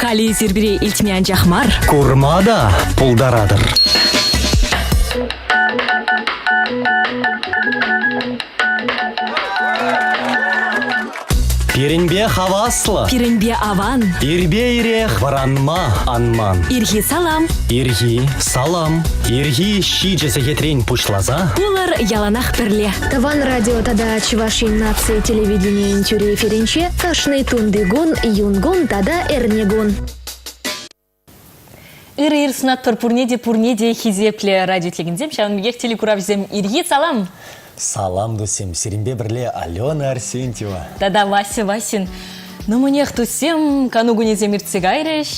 Халӗ эсир пире илтме анчах мар, Курма та пултаратӑр. Пирӗнпе хаваслӑ. Пирӗнпе аван. Ирпе ирех вӑранма анман. Ирхи салам. Ирхи салам. Ирхи ҫичӗ сехетрен пуҫласа. Пулӑр яланах пӗрле. Тӑван радио тата Чӑваш Ен наци телевиденийӗн тӳрӗ эфирӗнче кашни тунтикун, юнкун тата эрнекун. Ырӑ ир сунатпӑр пурне те, пурне те хисеплӗ радио итлекенсем, ҫавӑн пекех телекуравҫӑсем ирхи салам! Салам, туссем! Сирӗнпе пӗрле Алена Арсентьева. Тата Вася Васин. Ну, мӗнех, туссем, кану кунӗсем иртсе кайрӗҫ.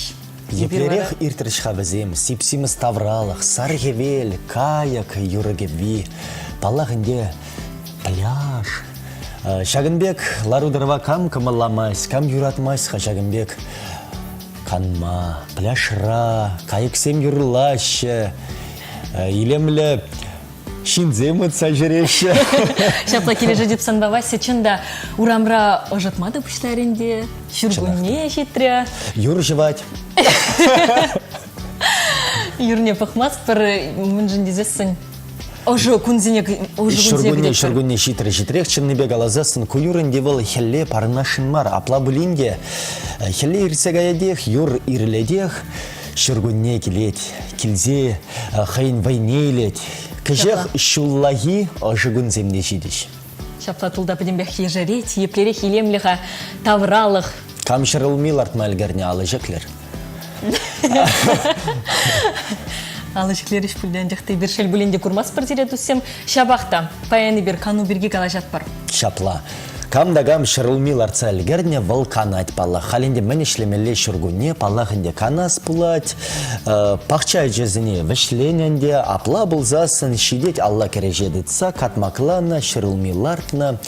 Еплерех иртрӗҫ-ха вӗсем, сип-симӗс тавралӑх, сар хӗвел, кайӑк юрӑ-кӗвви. Паллах ӗнтӗ, пляж. Ҫакӑн пек лару-тӑрӑва кам кӑмӑлламасть, кам юратмасть-ха ҫакӑн пек канма, пляжра, кайӑксем юрлаҫҫӗ, илемлӗ ҫынсем утса ҫӳреҫҫӗ. Ҫапла килӗшетӗп санпа, Вася, чӑн та урамра ӑшӑтма та пуҫларӗ ӗнтӗ, ҫуркунне ҫитрӗ. Юр ҫӑвать. Юрне пӑхмастпӑр, мӗншӗн тесессӗн ӑшӑ кунсене ӑшӑ Ҫуркунне ҫуркунне ҫитрӗ ҫитрех чӑннипе каласассӑн ку юр ӗнтӗ вӑл хӗлле парӑнасшӑн мар. Апла пулин те хӗлле иртсе каятех, юр ирӗлетех, ҫуркунне килет, килсе хӑйӗн вӑйне илет. Кӗҫех ҫуллахи ӑшӑ кунсем те ҫитӗҫ. Ҫапла тулта пӗтӗмпех ешерет, еплерех илемлӗ-ха тавралӑх. Кам ҫӗрулми лартма ӗлкӗрнӗ, алӑ ҫӗклӗр. Алӑ ҫӗклерӗҫ пуль анчах та эпир шел пулин те курмастпӑр сире, туссем. Ҫапах та паян эпир кану пирки калаҫатпӑр. Ҫапла. Кам та кам ҫӗрулми лартса ӗлкӗрнӗ, вӑл канать паллах. Халь ӗнтӗ мӗн ӗҫлемелле ҫуркунне, паллах ӗнтӗ канас пулать. Пахча ӗҫӗсене вӗҫленӗ ӗнтӗ. Апла пулсассӑн ҫитет алла кӗреҫе тытса катмакланӑ, ҫӗрулми лартнӑ,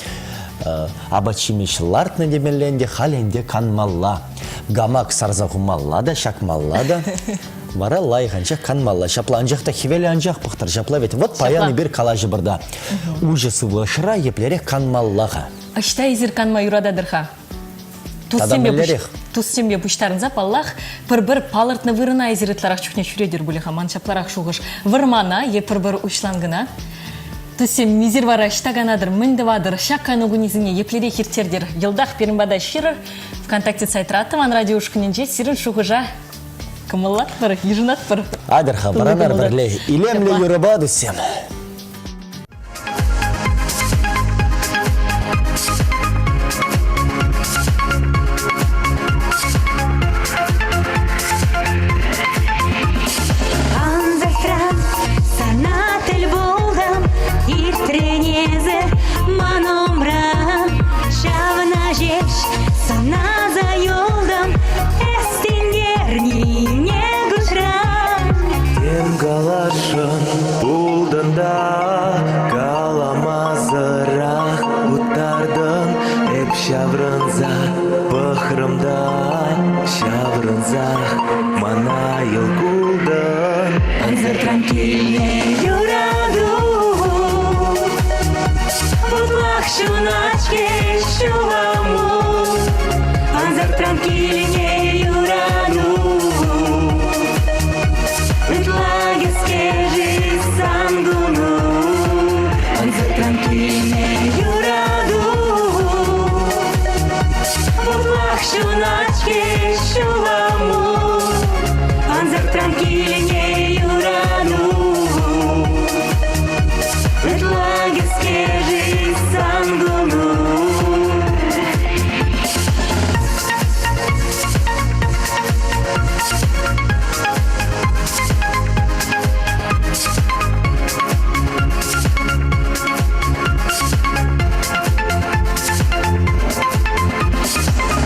апат-ҫимӗҫ лартнӑ темелле ӗнтӗ, халь ӗнтӗ канмалла. Гамак сарса хумалла та, ҫакмалла та. Вара лайӑх анчах канмалла. Ҫапла анчах та хӗвелӗ анчах пӑхтӑр. Ҫапла ведь. Вот паян эпир калаҫӑпӑр та. Уҫӑ сывлӑшра еплерех канмалла-ха? Ӑҫта эсир канма юрататӑр-ха? Туссемпе, туссемпе пуҫтарӑнса, паллах, пӗр-пӗр палӑртнӑ вырӑна эсир ытларах чухне ҫӳретӗр пулӗ-ха. Ман ҫапларах шухӑш. Вӑрмана е пӗр-пӗр уҫланкӑна. Туссем, мисер вара ӑҫта канатӑр, мӗн тӑватӑр? Ҫак кану кунӗсене еплерех ирттертӗр? Йӑлтах пирӗн пата ҫырӑр. ВКонтакте сайтра Тӑван радио ушкӑнӗнче сирӗн шухӑша кӑмӑллатпӑр, йышӑнатпӑр. Атьӑр-ха, вӑранар пӗрле. Илемлӗ юрӑпа, туссем. Ансӑртран сана тӗл пултӑм, иртрӗн эсӗ ман умран. Ҫавна ҫеҫ сӑнаса юлтӑм, эс тинкернине куҫран. Тем каласшӑн пултӑн та каламасӑрах уттартӑн. Эп ҫаврӑнса пӑхрӑм та ҫаврӑнсах мана йӑл култӑн. Ӑнсӑртран килнӗ юрату Вутлах ҫунать-ҫке ҫуламу Ӑнсӑртран килнӗ юрату Ытла кӗске-ши сан куну Ӑнсӑртран килнӗ юрату Вутлах ҫунать-ҫке ҫуламу Ӑнсӑртран килнӗ юрату Ытла кӗске-ши сан куну?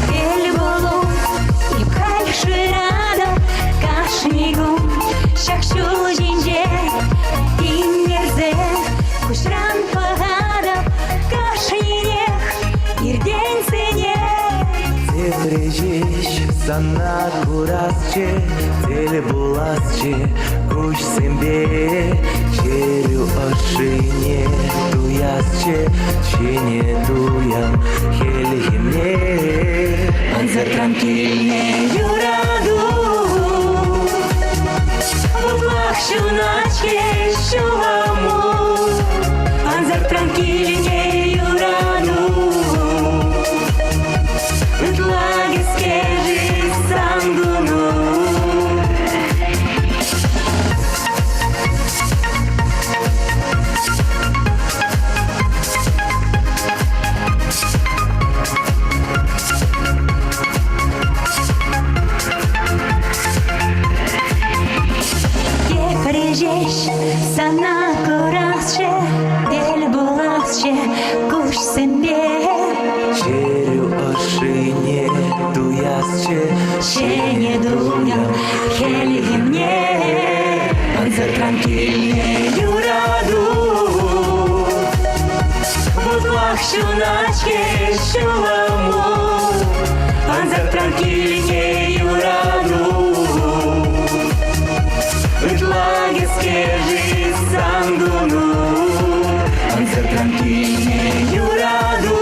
Тӗл пулу эп халь шыратӑп кашни кун ҫак ҫул ҫинче тинкерсе куҫран пӑхатӑп кашнинех иртенсене. Тепре ҫеҫ сана курасчӗ, тӗл пуласчӗ куҫсемпе чӗрӳ ӑшшине туясчӗ, ҫӗнӗ туям хӗлхемне. Ӑнсӑртран килнӗ юрату. ҫунать-ҫке ҫулӑму, Ӑнсӑртран килнӗ юрату. Ытла кӗске-ши сан куну, Ӑнсӑртран килнӗ юрату.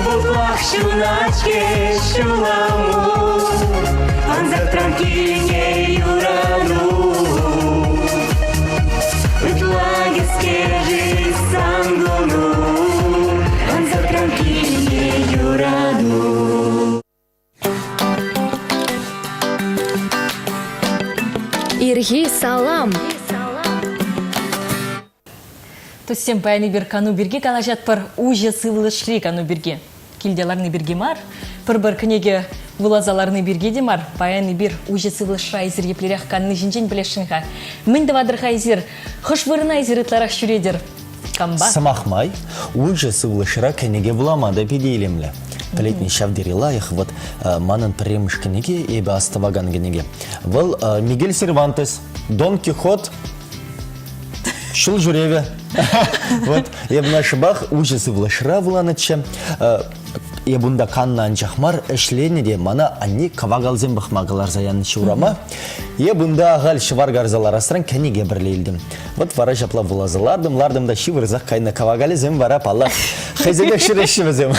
Вутлах ҫунать-ҫке ҫулӑму, Ӑнсӑртран килнӗ юрату. Ытла кӗске-ши сан куну, Ӑнсӑртран килнӗ юрату. Ирхи салам! Туссем паян эпир кану пирки калаҫатпӑр, уҫӑ сывлӑшри кану пирки. Килте ларни пирки мар, пӗр-пӗр кӗнеке вуласа ларни пирки те мар. Паян эпир уҫӑ сывлӑшра эсир еплерех канни ҫинчен пӗлесшӗн-ха. Мӗн тӑватӑр-ха эсир? Хӑш вырӑна эсир ытларах ҫӳретӗр? Кампа? Сӑмах май, уҫӑ сывлӑшра кӗнеке вулама та питӗ илемлӗ. Пӗлетни ҫав тери лайӑх. Вот манӑн пӗрремӗш кӗнеке, эпӗ астӑвакан кӗнеке. Вӑл Мигель Сервантес «Дон Кихот. Ҫул ҫӳревӗ». Вот эп ӑна шӑпах уҫӑ сывлӑшра вуланӑччӗ. Эп унта каннӑ анчах мар, ӗҫленӗ те мана анне кӑвакалсем пӑхма кӑларса янӑччӗ урама. Эп унта ахаль ҫӑвар карса ларасран кӗнеке пӗрле илтӗм. Вот вара ҫапла вуласа лартӑм, лартӑм та ҫывӑрсах кайнӑ кӑвакалӗсем вара, паллах, хӑйсемех ҫӳреҫҫӗ вӗсем.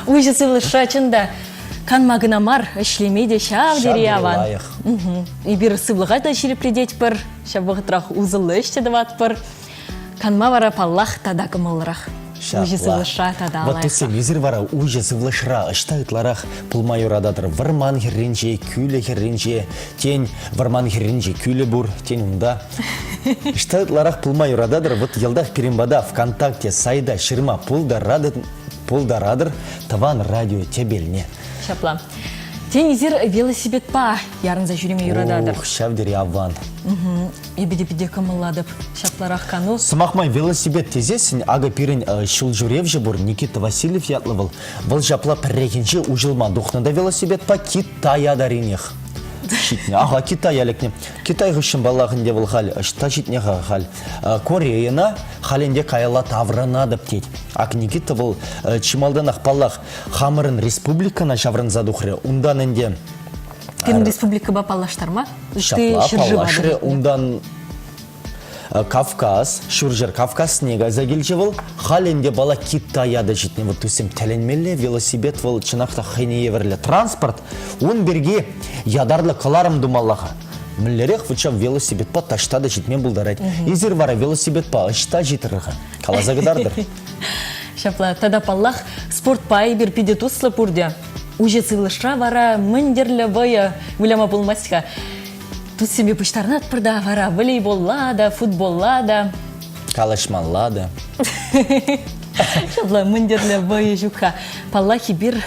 Уҫӑ сывлӑшра чӑн та канма кӑна мар, ӗҫлеме те ҫав тери аван. Лайӑх. Эпир сывлӑха та ҫирӗплететпӗр, ҫав вӑхӑтрах усӑллӑ ӗҫ те тӑватпӑр. Канма вара, паллах, тата кӑмӑллӑрах. Уҫӑ сывлӑшра тата Вот туссем, эсир вара уҫӑ сывлӑшра ӑҫта ытларах пулма юрататӑр? Вӑрман хӗрринче, кӳлӗ хӗрринче, тен, вӑрман хӗрринче кӳлӗ пур, тен, унта. Ӑҫта ытларах пулма юрататӑр? Вот йӑлтах пирӗн пата ВКонтакте сайта ҫырма пултаратӑр тӑван радио тӗпелне. Ҫапла. Тен, эсир велосипедпа ярӑнса ҫӳреме юрататӑр? Ух, ҫав тери аван. Эпӗ те питӗ кӑмӑллатӑп ҫапларах кану. Сӑмах май, велосипед тесессӗн, акӑ пирӗн ҫулҫӳревҫӗ пур, Никита Васильев ятлӑ вӑл. Вӑл ҫапла пӗррехинче уҫӑлма тухнӑ та велосипедпа Китая таринех ҫитнӗ. Ага, Китая лекнӗ. Китай хыҫҫӑн, паллах, ӗнтӗ вӑл халь ӑҫта ҫитнӗ-ха халь? Корейӑна халь ӗнтӗ каялла таврӑнатӑп тет. Ак Никита вӑл чи малтанах, паллах, хамӑрӑн республикӑна ҫаврӑнса тухрӗ. Унтан ӗнтӗ Пирӗн республикӑпа паллаштарма ытти Ҫапла ҫӗршыва паллашрӗ. Унтан Кавказ, Ҫурҫӗр Кавказне кайса килчӗ вӑл. Халь ӗнтӗ вала Китая та ҫитнӗ. Вот туссем тӗлӗнмелле велосипед вӑл чӑнах та хӑйне евӗрлӗ транспорт. Ун пирки ятарлӑ кӑларӑм тумалла-ха. Мӗнлерех вот ҫав велосипедпа таҫта та ҫитме пултарать. Эсир вара велосипедпа ӑҫта ҫитрӗр-ха? Каласа кӑтартӑр. Ҫапла, тата паллах, спортпа эпир питӗ туслӑ пурте. Уҫӑ сывлӑшра вара мӗн тӗрлӗ вӑйӑ выляма пулмасть-ха. Туссемпе пуҫтарӑнатпӑр та вара волейболла та, футболла та. Калаҫмалла та. Ҫапла мӗн тӗрлӗ вӑйӑ ҫук-ха. Паллах, эпир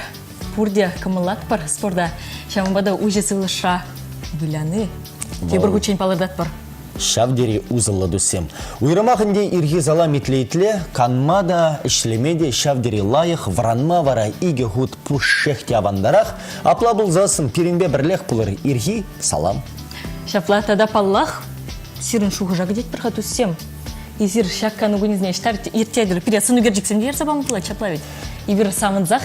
пурте кӑмӑллатпӑр спорта. Ҫавӑнпа та уҫӑ сывлӑшра выляни тепӗр хутчен палӑртатпӑр. Ҫав тери усӑллӑ туссем. Уйрӑмах ӗнтӗ ирхи салам итле-итле канма та, ӗҫлеме те ҫав тери лайӑх, вӑранма вара икӗ хут пушшех те авантарах. Апла пулсассӑн пирӗнпе пӗрлех пулӑр ирхи салам. Ҫапла тата паллах, сирӗн шухӑша кӗтетпӗр-ха туссем. Эсир ҫак кану кунӗсене ӑҫта ирттертӗр? Пире сӑн ӳкерчӗксем те ярса пама пулать ҫапла ведь? Эпир савӑнсах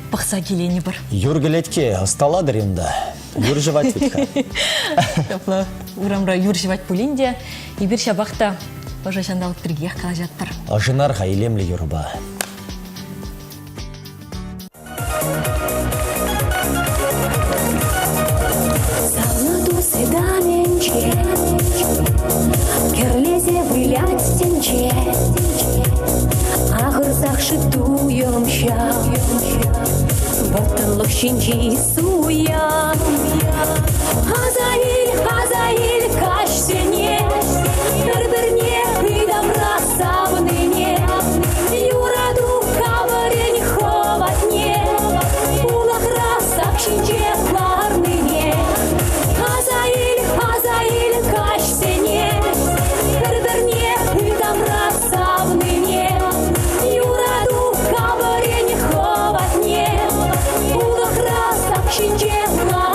пӑхса киленӗпӗр. Юр кӗлетке ӑсталатӑр унта. Юр ҫӑвать вӗт-ха. Ҫапла урамра юр ҫӑвать пулин те, эпир ҫапах та ӑшӑ ҫанталӑк пиркиех калаҫатпӑр. Ӑшӑнар-ха илемлӗ юрӑпа. Савнӑ тусӗ даменче, кӗрлесе вылять тӗнче. Ахӑрсах-ши туйӑм ҫав, вӑрттӑнлӑх ҫинчи суя. Аса ил, аса ил каҫсене, пӗр-пӗрне ытамра савнине, юрату кавӑрӗн хӑватне, улӑхра сак ҫинче ларнине. Аса ил, аса ил каҫсене, пӗр-пӗрне ытамра савнине, юрату кавӑрӗн хӑватне, улӑхра сак ҫинче ларнине.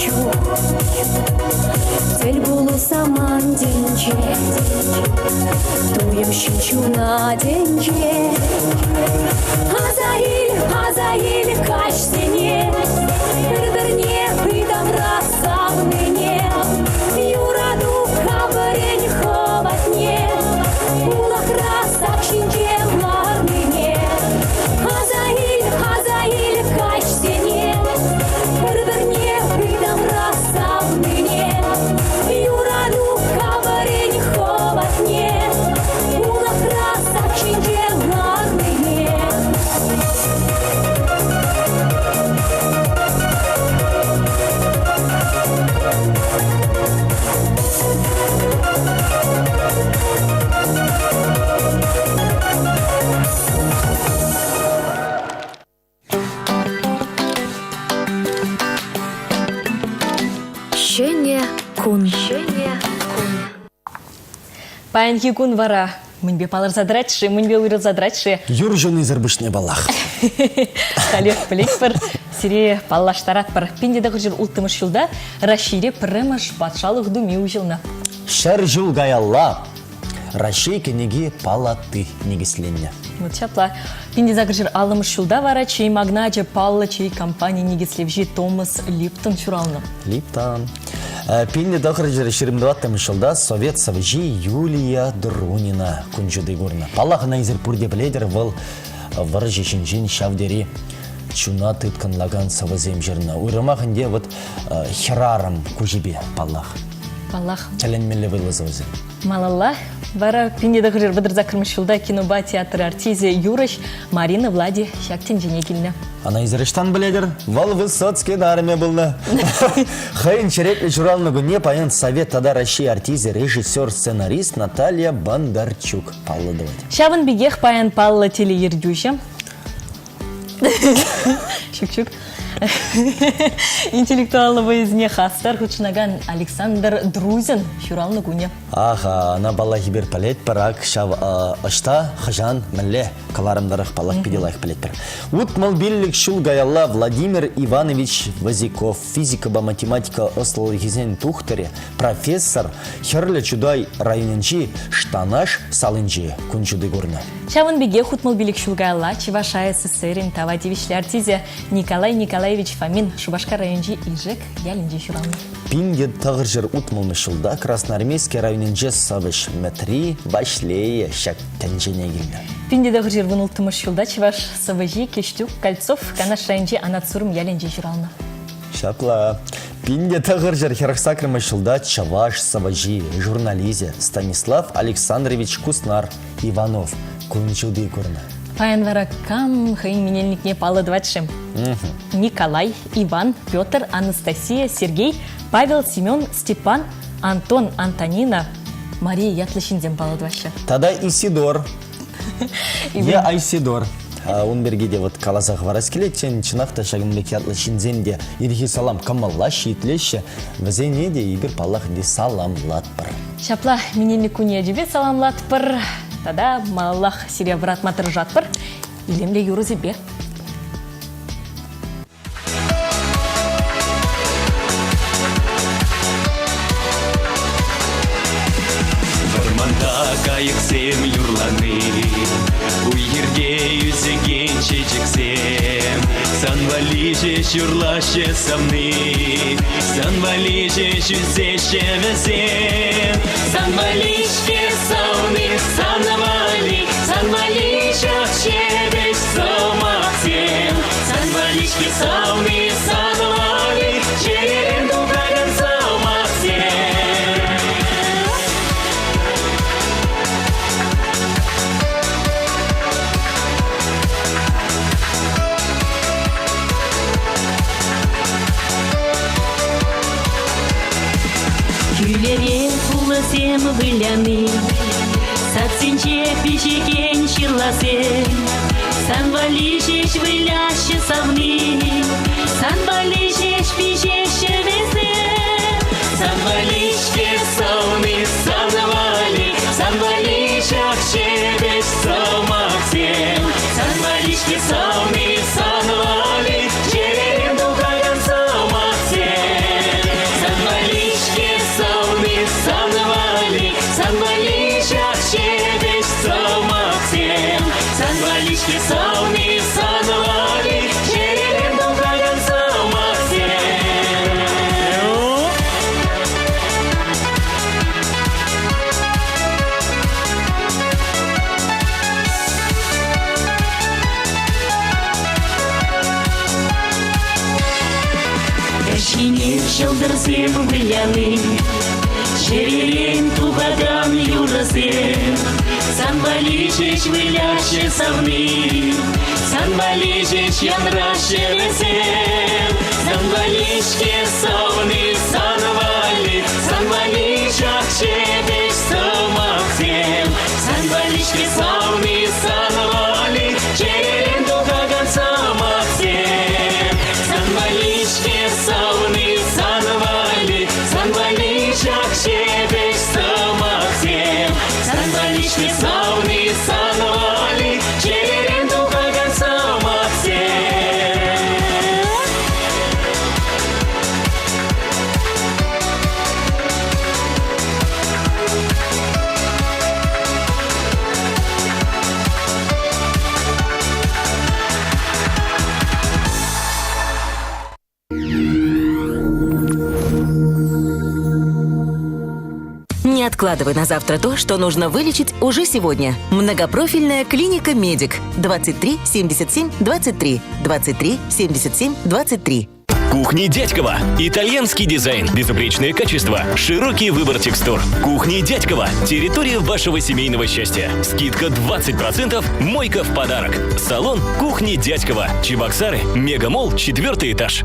чух Тӗл пулу самантӗнче Туйӑм ҫын ҫунатӗнче Аса ил, аса ил каҫсене Пӗр-пӗрне ытамра савнине Юрату капӑрӗн хӑватне Улӑхра сак ҫинче ларнине Аса ил, аса ил каҫсене Пӗр-пӗрне ытамра савнине Юрату капӑрӗн хӑватне Улӑхра сак ҫинче ларнине. Ҫӗнӗ кун. Ҫӗнӗ кун. Паянхи кун вара мӗнпе палӑрса тӑрать-ши, мӗнпе уйрӑлса тӑрать-ши? Юр ҫунисӗр пуҫне паллах. Халех пӗлетпӗр, сире паллаштаратпӑр. 1906 ҫулта Раҫҫейре пӗрремӗш патшалӑх думи уҫӑлнӑ. 100 ҫул каялла Раҫҫей кӗнеки палати никӗсленнӗ. Вот ҫапла. 1850 ҫулта вара чей магначӗ паллӑ чей компани никӗслевҫи Томас Липтон ҫуралнӑ. Липтон. 1924 ҫулта совет сӑвӑҫи Юлия Друнина кун ҫути курнӑ. Паллах, ӑна эсир пурте пӗлетӗр, вӑл вӑрҫӑ ҫинчен ҫав тери чуна тыткӑнлакан сӑвӑсем ҫырнӑ. Уйрӑмах ӗнтӗ вот хӗрарӑм куҫӗпе, паллах. Паллах. Тӗлӗнмелле вӑйлӑ сӑвӑсем. Малалла вара 1938 ҫулта кинопа театр артисчӗ юрӑҫ Марина Влади ҫак тӗнчене килнӗ. Ӑна эсир ӑҫтан пӗлетӗр? Вӑл Высоцкин арӑмӗ пулнӑ. Хӑйӗн черетлӗ ҫуралнӑ кунне паян Совет тата Раҫҫей артисчӗ, режиссер, сценарист Наталья Бондарчук паллӑ тӑвать. Ҫавӑн пекех паян паллӑ телеертӳҫӗ Ҫук-ҫук. Интеллектуаллӑ вӑйӑсене хастар хутшӑнакан Александр Друзин ҫуралнӑ кунӗ. Аха, ӑна паллах эпир пӗлетпӗр, ак ҫав ӑҫта, хӑҫан, мӗнле кӑларӑм тӑрӑх паллах питӗ лайӑх пӗлетпӗр. 65 ҫул каялла Владимир Иванович Вазиков, физикӑпа математика ӑслӑлӑхӗсен тухтӑрӗ, профессор, Хӗрлӗ Чутай районӗнчи Штанаш салинче кун ҫути курнӑ. Ҫавӑн пекех 65 ҫул каялла Чӑваш АССРӗн тава тивӗҫлӗ артисчӗ Николай Николаевич Фомин Шупашкар районӗнчи Ишек ялӗнче ҫуралнӑ. 1960 ҫулта Красноармейски районӗнче сӑвӑҫ Мӗтри Ваҫлейӗ ҫак тӗнчене килнӗ. 1916 ҫулта чӑваш сӑвӑҫи Кеҫтюк Кольцов Канаш районӗнчи Анат Сурӑм ялӗнче ҫуралнӑ. Ҫапла. 1948 ҫулта чӑваш сӑвӑҫи, журналисчӗ Станислав Александрович Куснар Иванов кун ҫути курнӑ. Паян вара кам хӑйӗн менелникне паллӑ тӑвать-ши? Николай, Иван, Петр, Анастасия, Сергей, Павел, Семен, Степан, Антон, Антонина, Мария ятлӑ ҫынсем паллӑ тӑваҫҫӗ. Тата Исидор. Е Айсидор. Ун пирки те вот каласа хӑварас килет. Чӑнах та ҫакӑн пек ятлӑ ҫынсем те ирхи салам кӑмӑллаҫҫӗ, итлеҫҫӗ. Вӗсене те эпир, паллах, ӗнтӗ саламлатпӑр. Ҫапла менелник кунӗ ячӗпе саламлатпӑр. Тата малаллах сире вӑратма тӑрӑшатпӑр. Илемлӗ юрӑсемпе. Вӑрманта кайӑксем юрлани, уй-хирте ӳсекен чечексем сан валли ҫеҫ юрлаҫҫӗ савни, сан валли ҫеҫ ӳсеҫҫӗ вӗсем. Сан валли-ҫке савни, сан валли, сан валли ҫак ҫепӗҫ сӑмахсем. Сан валли-ҫке савни, сан валли, чӗререн тухакан сӑмахсем. Кӳлӗре пулӑсем выляни, Садсенче пиҫекен ҫырласем, Сан валли ҫеҫ выляҫҫӗ савни, Сан валли ҫеҫ пиҫеҫҫӗ вӗсем. Сан валли-ҫке савни, сан валли, сан валли ҫак ҫепӗҫ сӑмахсем. Сан валли-ҫке савни, сан валли, чӗререн тухакан сӑмахсем. Пулӑсем выляни, чӗререн тухакан юрӑсем. Сан валли ҫеҫ выляҫҫӗ савни, сан валли ҫеҫ янраҫҫӗ вӗсем. Сан валли-ҫке савни, сан валли, сан валли ҫак ҫепӗҫ сӑмахсем. Сан валли-ҫке савни, сан валли, чӗререн тухакан сӑмахсем. Сан валли-ҫке савни, сан валли, сан валли ҫак ҫепӗҫ сӑмахсем. Сан валли-ҫке савни, сан валли, чӗререн тухакан сӑмахсем. Не откладывай на завтра то, что нужно вылечить уже сегодня. Многопрофильная клиника «Медик» 23 77 23 23 77 23. Кухни Дядькова. Итальянский дизайн, безупречное качество, широкий выбор текстур. Кухни Дядькова. Территория вашего семейного счастья. Скидка 20%, мойка в подарок. Салон Кухни Дядькова. Чебоксары, Мегамолл, четвертый этаж.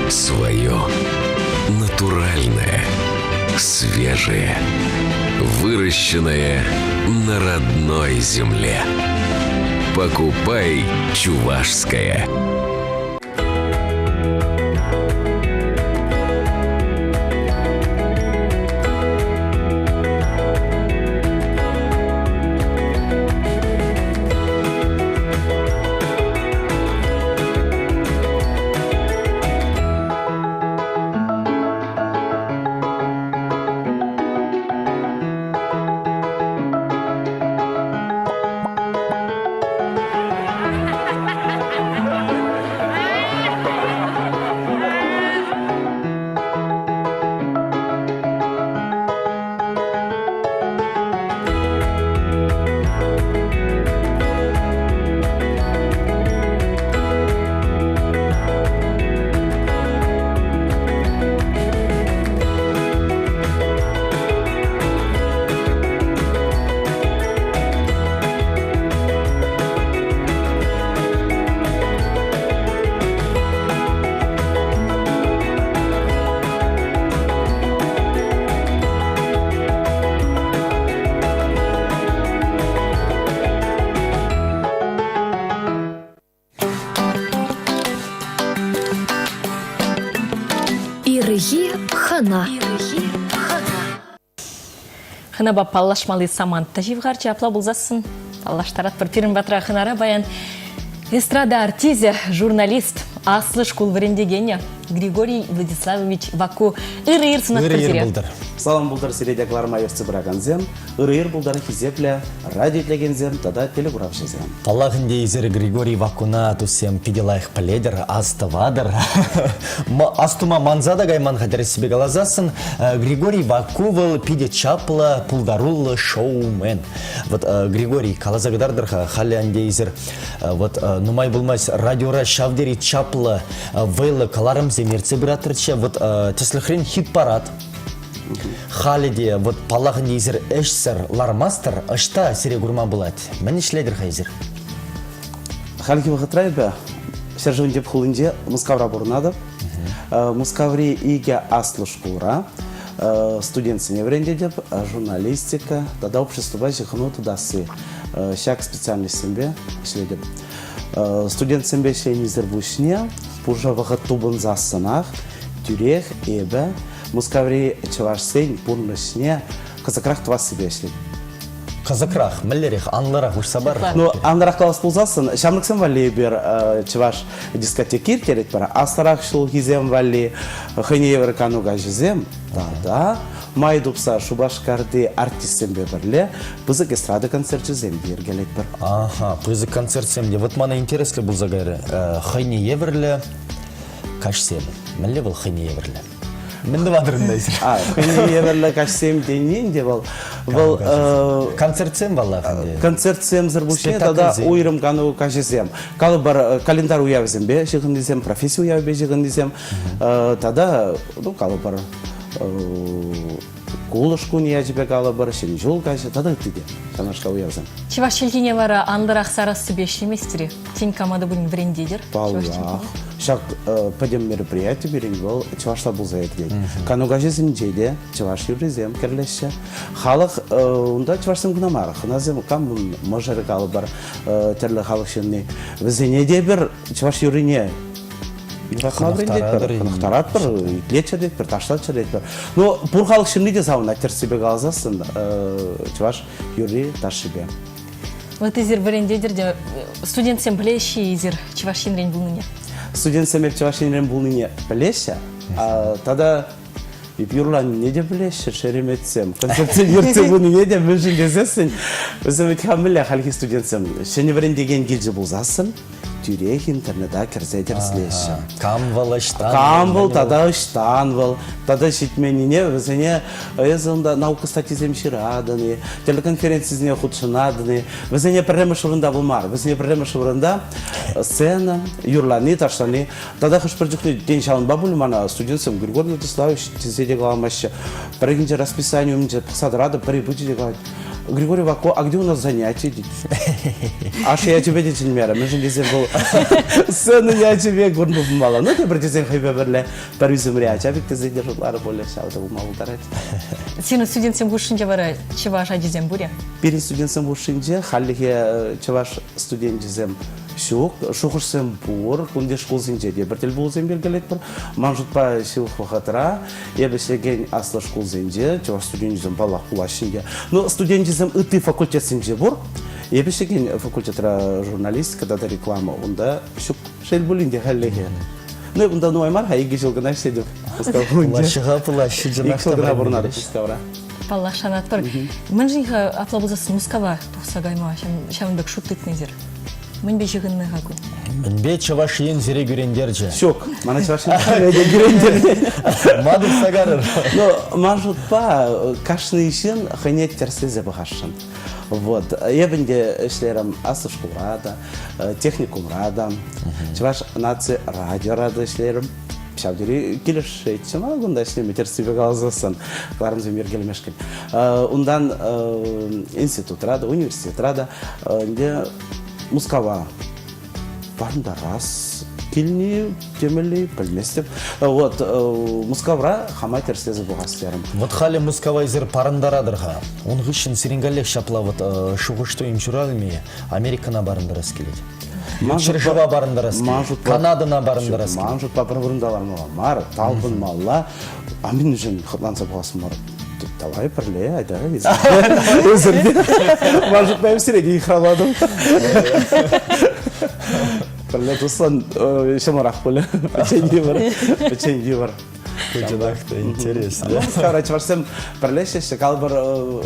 Свое натуральное, свежее, выращенное на родной земле. Покупай чувашское. Ирхи хӑна. Хӑнапа паллашмалли самант та ҫывхарчӗ. Апла пулсассӑн паллаштаратпӑр. Пирӗн патра хӑнара паян эстрада артисчӗ, журналист, аслӑ шкул вӗрентекенӗ Григорий Владиславович Ваку. Ырӑ ир сунатпӑр Ырӑ ир сире. пултӑр. Салам пултӑр сире те кӑларма ертсе пыракансем, ырӑ ир пултӑр хисеплӗ радио итлекенсем тата телекуравҫӑсем. Паллах ӗнтӗ эсир Григорий Вакуна туссем питӗ лайӑх пӗлетӗр, астӑватӑр. Астума манса та кайман-ха тӗрӗссипе каласассӑн, Григорий Ваку вӑл питӗ чаплӑ, пултаруллӑ шоумен. Вот Григорий, каласа кӑтартӑр-ха, халӗ ӗнтӗ эсир вот нумай пулмасть радиора ҫав тери чаплӑ, вӑйлӑ кӑларӑмсем ертсе пыратӑрччӗ. Вот тӗслӗхрен хит-парад. Халӗ те, вот паллах ӗнтӗ эсир ӗҫсӗр лармастӑр, ӑҫта сире курма пулать? Мӗн ӗҫлетӗр-ха эсир? Хальхи вӑхӑтра эпӗ ҫӗршывӑн тӗп хулинче Мускавра пурӑнатӑп. Мускаври икӗ аслӑ шкулра студентсене вӗрентетӗп, журналистика тата обществӑпа ҫыхӑну тытасси ҫак специальноҫсемпе ӗҫлетӗп. Студентсемпе ӗҫленисӗр пуҫне пушӑ вӑхӑт тупӑнсассӑнах тӳрех эпӗ Мускаври чӑвашсен пурнӑҫне кӑсӑкрах тӑвассипе ӗҫлет. Кӑсӑкрах, мӗнлерех, анлӑрах уҫса пар. Ну, анлӑрах калас пулсассӑн, ҫамрӑксем валли эпир чӑваш дискотеки ирттеретпӗр. Аслӑрах ҫулхисем валли хӑйне евӗр кану каҫӗсем тата. Май тупса Шупашкарти артистсемпе пӗрле пысӑк эстрада концерчӗсем те йӗркелетпӗр. Аха, пысӑк концертсем те. Вот мана интереслӗ пулса кайрӗ. Хӑйне евӗрлӗ каҫсем. Мӗнле вӑл хӑйне евӗрлӗ? Мӗн тӑватӑр ӗнтӗ эсир? А, хӑйне евӗрлӗ каҫсем тени ӗнтӗ вӑл. Вӑл концертсем паллах ӗнтӗ. Концертсемсӗр пуҫне тата уйрӑм кану каҫӗсем. Калӑпӑр, календарь уявӗсемпе ҫыхӑннисем, професси уявӗпе ҫыхӑннисем тата, ну, калӑпӑр, кулӑш кунӗ ячӗпе калӑпӑр, Ҫӗнӗ ҫул каҫӗ тата ытти те ҫавнашкал уявсем. Чӑваш чӗлхине вара анлӑрах сарассипе ӗҫлеместӗр-и? Тен, кама та пулин вӗрентетӗр? Паллах. Ҫак пӗтӗм мероприяти пирӗн вӑл чӑвашла пулса иртет. Кану каҫӗсенче те чӑваш юррисем кӗрлеҫҫӗ. Халӑх унта чӑвашсем кӑна мар, хӑнасем кам мӑшӑрӗ калӑпӑр, тӗрлӗ халӑх ҫынни. Вӗсене те пӗр чӑваш юррине юратма вӗрентетпӗр, хӑнӑхтаратпӑр, итлетчӗр тетпӗр, ташлатчӑр тетпӗр. Но пур халӑх ҫынни те савӑнать тӗрӗссипе каласассӑн чӑваш юрри ташшипе. Вот эсир вӗрентетӗр те студентсем пӗлеҫҫӗ-и эсир Чӑваш Енрен пулнине? Студентсем эп Чӑваш Енрен пулнине пӗлеҫҫӗ. Тата эп юрланине те пӗлеҫҫӗ шереметсем. Концертсем ертсе пынине те мӗншӗн тесессӗн вӗсем вӗт-ха мӗнле хальхи студентсем ҫӗнӗ вӗрентекен килчӗ пулсассӑн тӳрех интернета кӗрсе тӗрӗслеҫҫӗ. Кам вӑл ӑҫтан? Кам вӑл тата ӑҫтан вӑл? Тата ҫитменнине вӗсене эсӗ унта наука статйисем ҫыратӑн-и, тӗрлӗ конференцисене хутшӑнатӑн-и? Вӗсене пӗрремӗш вырӑнта вӑл мар. Вӗсене пӗрремӗш вырӑнта сцена, юрлани, ташлани. Тата хӑш-пӗр чухне, тен, ҫавӑнпа пуль мана студентсем Григорий Владиславович тесе те каламаҫҫӗ. Пӗррехинче расписани умӗнче пӑхса тӑратӑп, пӗри пычӗ те калать, Григорий Вако, а где у нас занятие? тет. Ашшӗ ячӗпе те чӗнмерӗ, мӗншӗн тесен вӑл сцена ячӗпе курнӑ пулмалла. Ну, тепӗр тесен хӑйпе пӗрле пӗр ӳсӗмри ача пек тесе те шутларӗ пулӗ, ҫав та пулма пултарать. Сирӗн студентсем хушшинче вара чӑваш ачисем пур-и? Пирӗн студентсем хушшинче хальлӗхе чӑваш студенчӗсем ҫук, шухӑшсем пур. Кунти шкулсенче те пӗр тӗлпулусем йӗркелетпӗр. Ман шутпа, ҫывӑх вӑхӑтра Эпӗ ӗҫлекен аслӑ шкулсенче чӑваш студенчӗсем паллах пулаҫҫӗ ӗнтӗ. Но студенчӗсем ытти факультетсенче пур. Эпӗ ӗҫлекен факультетра журналистика тата реклама унта ҫук. Шел пулин те хальлӗхе. Ну, эп унта нумай мар-ха, икӗ ҫул кӑна ӗҫлетӗп Мускав хулинче. Пулаҫҫӗ-ха, пулаҫҫӗ, чӑнах Ик ҫул та кӑна пурӑнатӑп вӗренмелле. Мускавра. Паллах, шанатпӑр. Мӗншӗн-ха апла пулсассӑн Мускава тухса кайма ҫавӑн пек шут тытнӑ эсир? Мӗнпе ҫыхӑннӑ-ха ку? Мӗнпе Чӑваш Ен сире кӳрентерчӗ? Ҫук, мана Чӑваш Ен те кӳрентермен. Ма тухса карӑр? Ну, ман шутпа, кашни ҫын хӑйне тӗрӗслесе пӑхасшӑн. Вот. Эп ӗнтӗ ӗҫлерӗм аслӑ шкулра та, техникумра та, Чӑваш наци радиора та ӗҫлерӗм. Ҫав тери килӗшетчӗ мана кунта ӗҫлеме, тӗрӗссипе каласассӑн, кӑларӑмсем йӗркелемешкӗн. Унтан институтра та, университетра та ӗнтӗ Мускава парӑнтарас килни темелле пӗлместӗп. Вот Мускавра хама тӗрӗслесе пӑхас терӗм. Вот халӗ Мускава эсир парӑнтаратӑр-ха. Ун хыҫҫӑн сирӗн каллех ҫапла вот шухӑш-туйӑм ҫуралмӗ-и? Америкӑна парӑнтарас килет. Ҫӗршыва парӑнтарас килет. Канадӑна парӑнтарас килет. Ман шутпа пӗр вырӑнта лармалла мар, талпӑнмалла. А мӗншӗн хӑтланса пӑхас мар? Давай пӗрле, айта. Эсӗр Ман шутпа эп сире те йыхравлатӑм. Пӗрле туслан ҫӑмӑрах пулӗ. Пӗччен йывӑр. Пӗччен йывӑр. Чӑнах та интересно. Мускавра чӑвашсем пӗрлешеҫҫӗ. Калӑпӑр,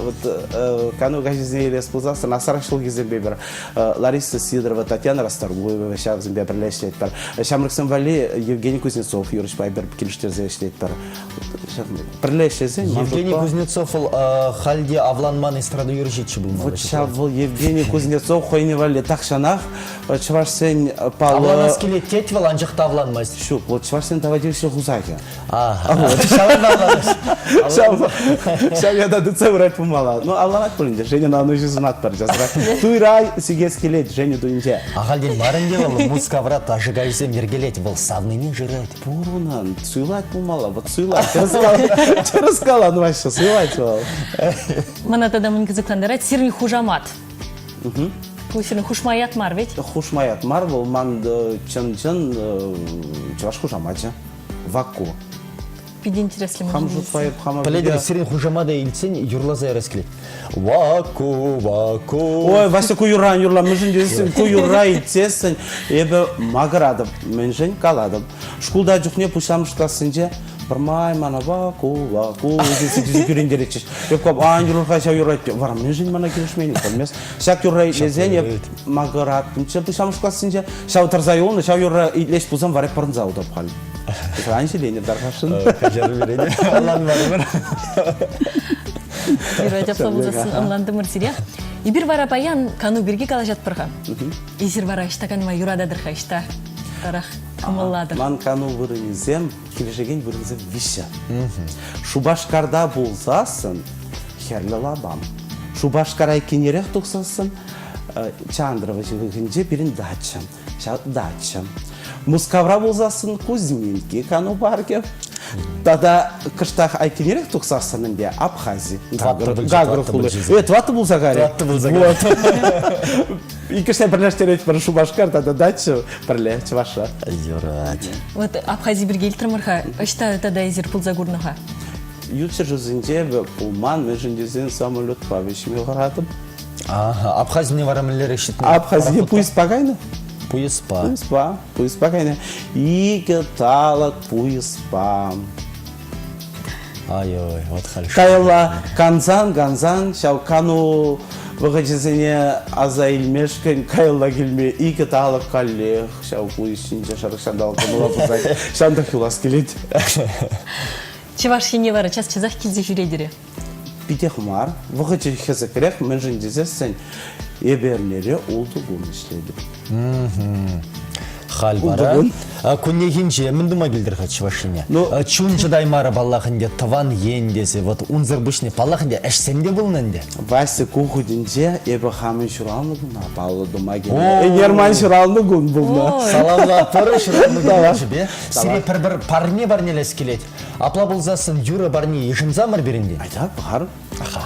вот кану каҫӗсене илес пулсассӑн асарах ҫулхисемпе пӗр Лариса Сидорова, Татьяна Расторгуева ҫавсемпе пӗрле ӗҫлетпӗр. Ҫамрӑксем валли Евгений Кузнецов юрӑҫпа эпир килӗштерсе ӗҫлетпӗр. Пӗрле ӗҫлесен... Евгений Кузнецов вӑл халь те авланман эстрада юрӑҫиччӗ пулмалла. Вот ҫав вӑл Евгений Кузнецов хӑйне валли тахҫанах чӑвашсен паллӑ... Авланас килет тет вӑл, анчах та авланмасть. Ҫук, вот чӑвашсен тава тивӗҫлӗ хусахӗ. Ҫав ята тытса пырать пулмалла. Ну, авланать пулин те, Женьӑна ӑнӑҫу сунатпӑр часрах. Туйра сикес килет Женя туйӗнче. Ахальтен мар ӗнтӗ вӑл Мускавра ташӑ каҫсем йӗркелет, вӑл савнине шырать. Пур унӑн, суйлать пулмалла, вот суйлать. Тӗрӗс калан, Вася, суйлать вӑл. Мана тата мӗн кӑсӑклантарать, сирӗн хушамат. Ку сирӗн хушма ят мар ведь? Хушма ят мар, вӑл ман чӑн-чӑн чӑваш хушамачӗ. Ваку. Питӗ интереслӗ. Хам шутпа эп хама Пӗлетӗр, сирӗн хушамата илтсен юрласа ярас килет. Ваку, ваку. Ой, Вася, ку юрра ан юрла, мӗншӗн тесен ку юрра илтсессӗн эпӗ макӑратӑп. Мӗншӗн калатӑп. Шкулта чухне пуҫламӑш классенче. Пӗрмай мана ваку, ваку тесе тесе кӳрентеретчӗҫ. Эп калап, ан юрӑр-ха ҫав юрра. Вара мӗншӗн мана килӗшмен? Пӗлмес. Ҫак юрра итлесен эп макӑраттӑмччӗ пуҫламӑш классенче. Ҫав тӑрса юлнӑ, ҫав юрра итлес пулсан вара пӑрӑнса утап халь. Ан ҫиленӗр тархасшӑн. Каҫару пире ӑнланмарӑмӑр. Юрать, апла пулсассӑн ӑнлантӑмӑр сире. Эпир вара паян кану пирки калаҫатпӑр-ха. Эсир вара ӑҫта канма юрататӑр-ха, ӑҫта тарах кӑмӑллатӑр? Ман кану вырӑнӗсем, килӗшекен вырӑнсем виҫҫӗ. Шупашкарта пулсассӑн Хӗрлӗ лапам. Шупашкар айккинерех тухсассӑн Чандрово ҫывӑхӗнче пирӗн дача. Ҫав дача. Мускавра пулсассӑн Кузьминки кану паркӗ. Тата кӑштах айккинерех тухсассӑн ӗнтӗ Абхази. Гагра хули. Э, тӑваттӑ пулса карӗ. Тӑваттӑ пулса карӗ. Иккӗшне пӗрлештеретпӗр Шупашкар тата дача пӗрле Чӑвашра. Юрать. Вот Абхази пирки илтрӗмӗр-ха. Ӑҫта тата эсир пулса курнӑ-ха? Ют ҫӗршывсенче эпӗ пулман, мӗншӗн тесен самолетпа вӗҫме хӑратӑп. Ага, Абхазине вара мӗнлерех ҫитнӗ? Абхазине пуйӑспа кайнӑ. Пуйӑспа. Пуйӑспа, пуйӑспа кайнӑ. Икӗ талӑк пуйӑспа. Ай-ой, вот халь. Каялла кансан-кансан ҫав кану вӑхӑчӗсене аса илмешкӗн каялла килме икӗ талӑк каллех ҫав пуйӑс ҫинче шӑрӑх ҫанталӑк кӑмӑла пӑсать. Ҫантах юлас килет. Чӑваш Ене вара час-часах килсе ҫӳретӗр-и? Питех мар. Вӑхӑчӗ хӗсӗкрех, мӗншӗн тесессӗн эпӗ эрнере ултӑ кун ӗҫлетӗп. Халь вара куннехинче мӗн тума килтӗр-ха Чӑваш Ене? Ну, чун чӑтаймарӗ паллах ӗнтӗ тӑван ен тесе. Вот унсӑр пуҫне паллах ӗнтӗ ӗҫсем те пулнӑ ӗнтӗ. Вася ку хутӗнче эпӗ хамӑн ҫуралнӑ куна паллӑ тума килнӗ. Ӗнер ман ҫуралнӑ кун пулнӑ. Саламлатпӑр ҫуралнӑ кун ячӗпе. Сире пӗр-пӗр парне парнелес килет. Апла пулсассӑн юрӑ парне йышӑнсамӑр пирӗнтен. Айта, пӑхар. Аха.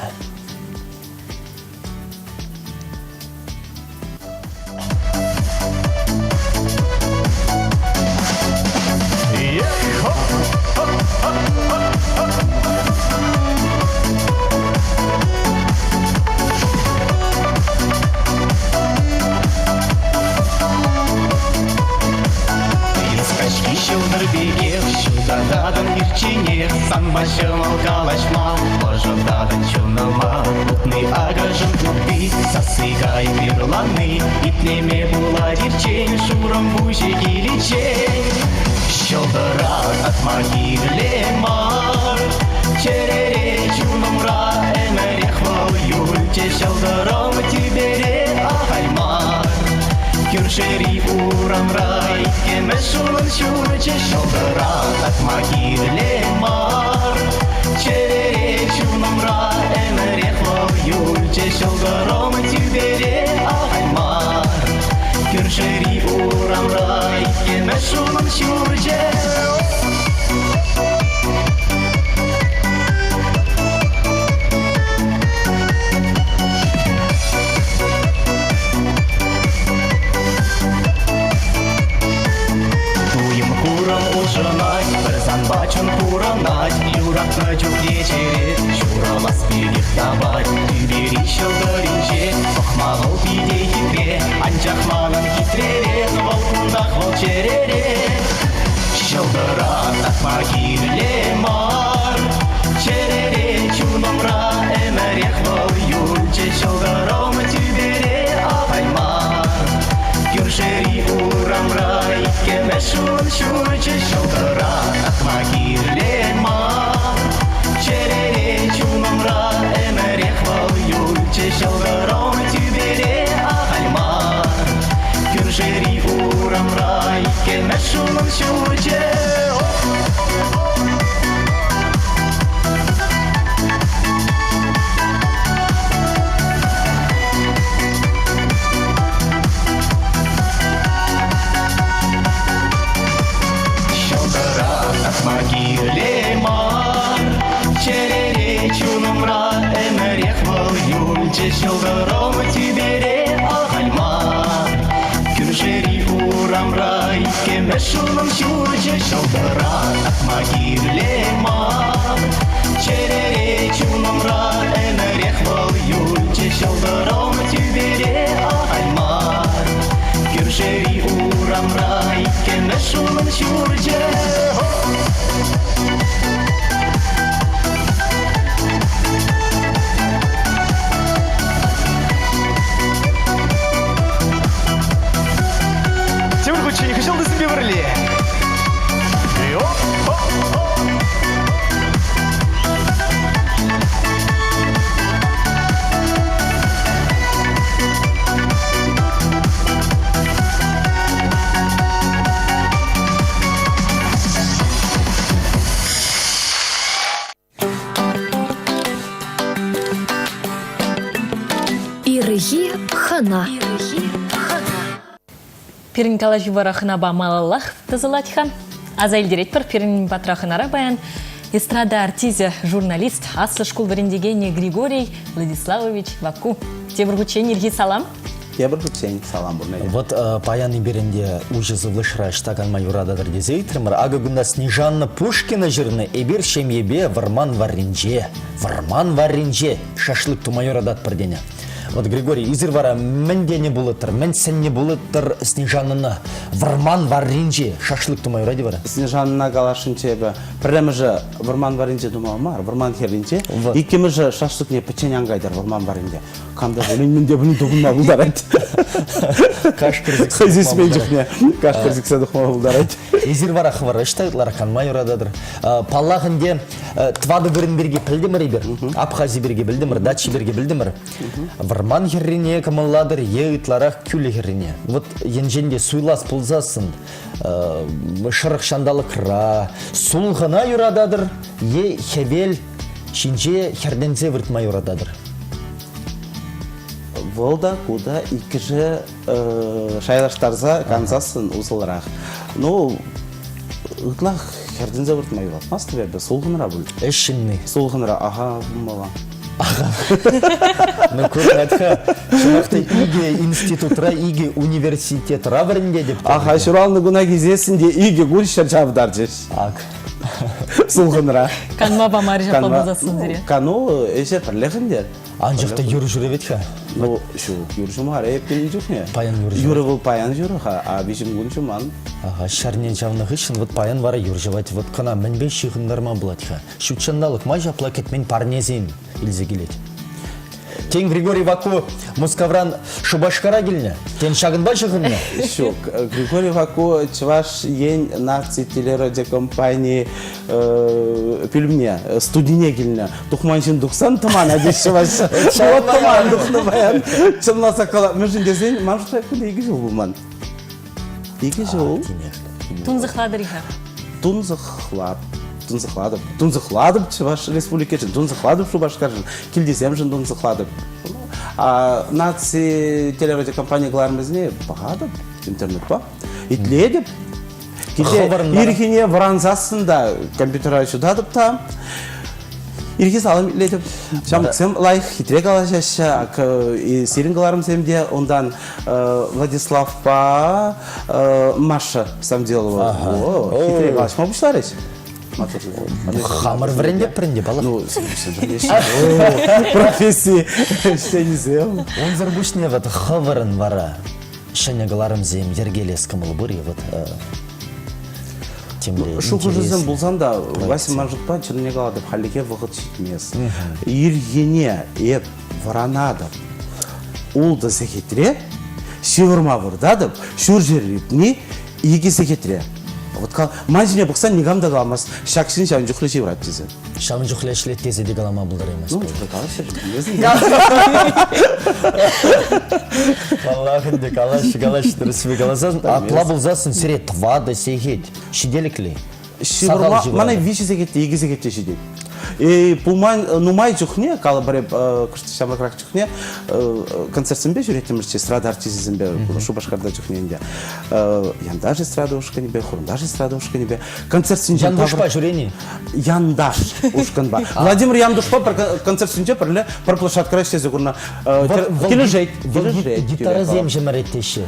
Каҫхи ҫӑлтӑр пекех ҫутататӑн ирчченех санпа ҫӑмӑл калаҫма ӑшӑтатӑн чунӑма утни акӑшӑн туппи сасси кайӑк юрлани итлеме пулать ирччен шурӑм пуҫӗ киличчен ҫӑлтӑра татма кирлӗ мар чӗрере чунӑмра ӗмӗрех вӑл юлчӗ ҫӑлтӑрӑм тӳпере ахаль мар Кӳршӗри урамра иккӗмӗш унӑн ҫурчӗ ҫӑлтӑра татма кирлӗ мар. Чӗрере чунӑмра ӗмӗрех вӑл юлчӗ ҫӑлтӑрӑм тӳпере ахаль мар. Кӳршӗри урамра иккӗмӗш унӑн ҫурчӗ. Туйӑм хурӑм улшӑнать, пӗр санпа чун пурӑнать. Юратнӑ чухне чӗре ҫурӑлас пекех тапать. Тӳпери ҫӑлтӑрӗнче пӑхма вӑл питӗ хитре, анчах манӑн хитререх вӑл кунтах вӑл чӗрере. Ҫӑлтӑра татма кирлӗ мар, чӗрере чунӑмра ӗмӗрех вӑл юлчӗ ҫӑлтӑрӑм тӳпере ахаль мар. Кӳршӗри урамра иккӗмӗш ун ҫурчӗ ҫӑлтӑра татма кирлӗ мар. Чӗрере чунӑмра ӗмӗрех вӑл юлчӗ ҫӑлтӑрӑм тӳпере ахаль мар. Кӳршӗри урамра иккӗмӗш унӑн ҫурчӗ. Ҫӑлтӑра татма кирлӗ мар, чӗрере чунӑмра ӗмӗрех вӑл юлчӗ ҫӑлтӑрӑм тӳпере ахаль мар. Кӳршӗри урамра иккӗмӗш унӑн ҫурчӗ ҫӑлтӑра татма кирлӗ мар. Чӗрере чунӑмра ӗмӗрех вӑл юлчӗ ҫӑлтӑрӑм тӳпере ахаль мар. Кӳршӗри урамра иккӗмӗш унӑн ҫурчӗ. Ирхи хӑна. Пирӗн калаҫу вара хӑнапа малаллах тӑсӑлать-ха. Аса илтеретпӗр, пирӗн патра хӑнара паян эстрада артисчӗ, журналист, аслӑ шкул вӗрентекенӗ Григорий Владиславович Ваку. Тепӗр хутчен ирхи салам. Тепӗр хутчен салам пурне. Вот э, паян эпир ӗнтӗ уҫӑ сывлӑшра ӑҫта канма юрататӑр тесе ыйтрӑмӑр. Акӑ кунта Снежанна Пушкина ҫырнӑ «Эпир ҫемьепе вӑрман варринче, вӑрман варринче шашлык тума юрататпӑр» тенӗ. Вот, Григорий, эсир вара мӗн тенӗ пулӑттӑр, мӗн сӗннӗ пулӑттӑр Снежанӑна? Вӑрман варринче шашлык тума юрать вара? Снежанӑна каласшӑнччӗ эпӗ. Пӗрремӗшӗ вӑрман варринче тума мар, вӑрман хӗрринче. Иккӗмӗшӗ шашлыкне пӗччен ан кайтӑр вӑрман варринче. Кам та пулин мӗн те пулин тупӑнма пултарать. Кашкӑр сиксе Хӑй сисмен чухне кашкӑр сиксе тухма пултарать. Эсир вара хӑвӑр ӑҫта ытларах канма юрататӑр? Паллах ӗнтӗ, тӑватӑ вырӑн пирки пӗлтӗмӗр эпир. Абхази пирки пӗлтӗмӗр, дача пирки пӗлтӗмӗр. Вӑрман хӗррине кӑмӑллатӑр е ытларах кӳлӗ хӗррине? Вот енчен те суйлас пулсассӑн шӑрӑх ҫанталӑкра сулхӑна юрататӑр е хӗвел ҫинче хӗртӗнсе выртма юрататӑр? Вӑл та, ку та иккӗшӗ шайлаштарса кансассӑн усӑлрах. Ну, ытлах хӗртӗнсе выртма юратмастӑп эпӗ, сулхӑнра пуль. Ӗҫ ҫынни. Сулхӑнра, аха, пулмалла. Аха. Ну, курнать-ха, чӑнах та икӗ институтра, икӗ университетра вӗрентетӗп. Аха, ҫуралнӑ куна килсессӗн те икӗ кун ҫӗр чавтарчӗҫ. Ак. Сулхӑнра. Канма памарӗ ҫапла пулсассӑн сире. Кану ӗҫӗ пӗрлех ӗнтӗ. Анчах та юр ҫӳревет-ха. Ну, ҫук, юр ҫумарӗ эп килнӗ чухне. Паян юр Юрӗ вӑл паян юрӗ-ха, а виҫӗм кун ҫуман. Ага, ҫӗрне чавнӑ хыҫҫӑн вот паян вара юр ҫӑвать. Вот кӑна мӗнпе ҫыхӑнтарма пулать-ха? Ҫут ҫанталӑк ма ҫапла кӗтмен парнесем илсе килет? Тен, Григорий Ваку Мускавран Шупашкара килнӗ? Тен, ҫакӑнпа ҫыхӑннӑ? Ҫук. Григорий Ваку Чӑваш Ен наци телерадиокомпани пӳлӗмне, студине килнӗ. Тухман ҫын тухсан тӑман теҫҫӗ Вася. Вот тӑман тухнӑ паян. Чӑнласа кала. Мӗншӗн тесен, ман шутра кунта икӗ ҫул пулман. Икӗ ҫул. Тунсӑхлатӑр-и-ха? Тунсӑхлап. Тунсӑхлатӑп. Тунсӑхлатӑп Чӑваш Республикишӗн, тунсӑхлатӑп Шупашкаршӑн, килтисемшӗн тунсӑхлатӑп. А наци телерадиокомпани кӑларӑмӗсене пӑхатӑп интернетпа, итлетӗп. Килте ирхине вӑрансассӑн та компьютера ҫутатӑп та ирхи салам итлетӗп. Ҫамрӑксем лайӑх хитре калаҫаҫҫӗ. Сирӗн кӑларӑмсем те унтан Владиславпа Маша Самделова. Хитре калаҫма пуҫларӗҫ. Хамӑр вӗрентетпӗр ӗнтӗ, паллах. Ну, професси ӗҫченӗсем. Унсӑр пуҫне вот хӑвӑрӑн вара ҫӗнӗ кӑларӑмсем йӗркелес кӑмӑл пур-и? Вот темле Шухӑшӗсем пулсан та, Вася ман шутпа чӑнне калатӑп, хальлӗхе вӑхӑт ҫитмест. Ирхине эп вӑранатӑп. Ултӑ сехетре ҫывӑрма выртатӑп, ҫурҫӗр иртни икӗ сехетре. Вот ман ҫине пӑхсан никам та каламасть, ҫак ҫын ҫавӑн чухлӗ ҫывӑрать тесе. Ҫавӑн чухлӗ ӗҫлет тесе те калама пултараймасть. Ну, чухлӗ калаҫҫӗ. Паллах ӗнтӗ, калаҫҫӗ, калаҫҫӗ, тӗрӗссипе каласан, апла пулсассӑн сире тӑватӑ сехет ҫителӗклӗ. Ҫывӑрма, мана виҫӗ сехет те, икӗ сехет те ҫитет. И пулман нумай чухне, калӑпӑр эп кӑшт ҫамрӑкрах чухне, концертсемпе ҫӳреттӗмӗрччӗ, эстрада артисчӗсемпе Шупашкарта чухне ӗнтӗ. Янташ эстрада ушкӑнӗпе, Хурӑнташ эстрада ушкӑнӗпе. Концертсенче Яндушпа ҫӳрени? Янташ ушкӑнпа. Владимир Яндушпа пӗр концертсенче пӗрле пӗр площадкӑра ӗҫлесе курнӑ. Килӗшет, килӗшет. Гитарӑсем ҫӗмӗрет теҫҫӗ.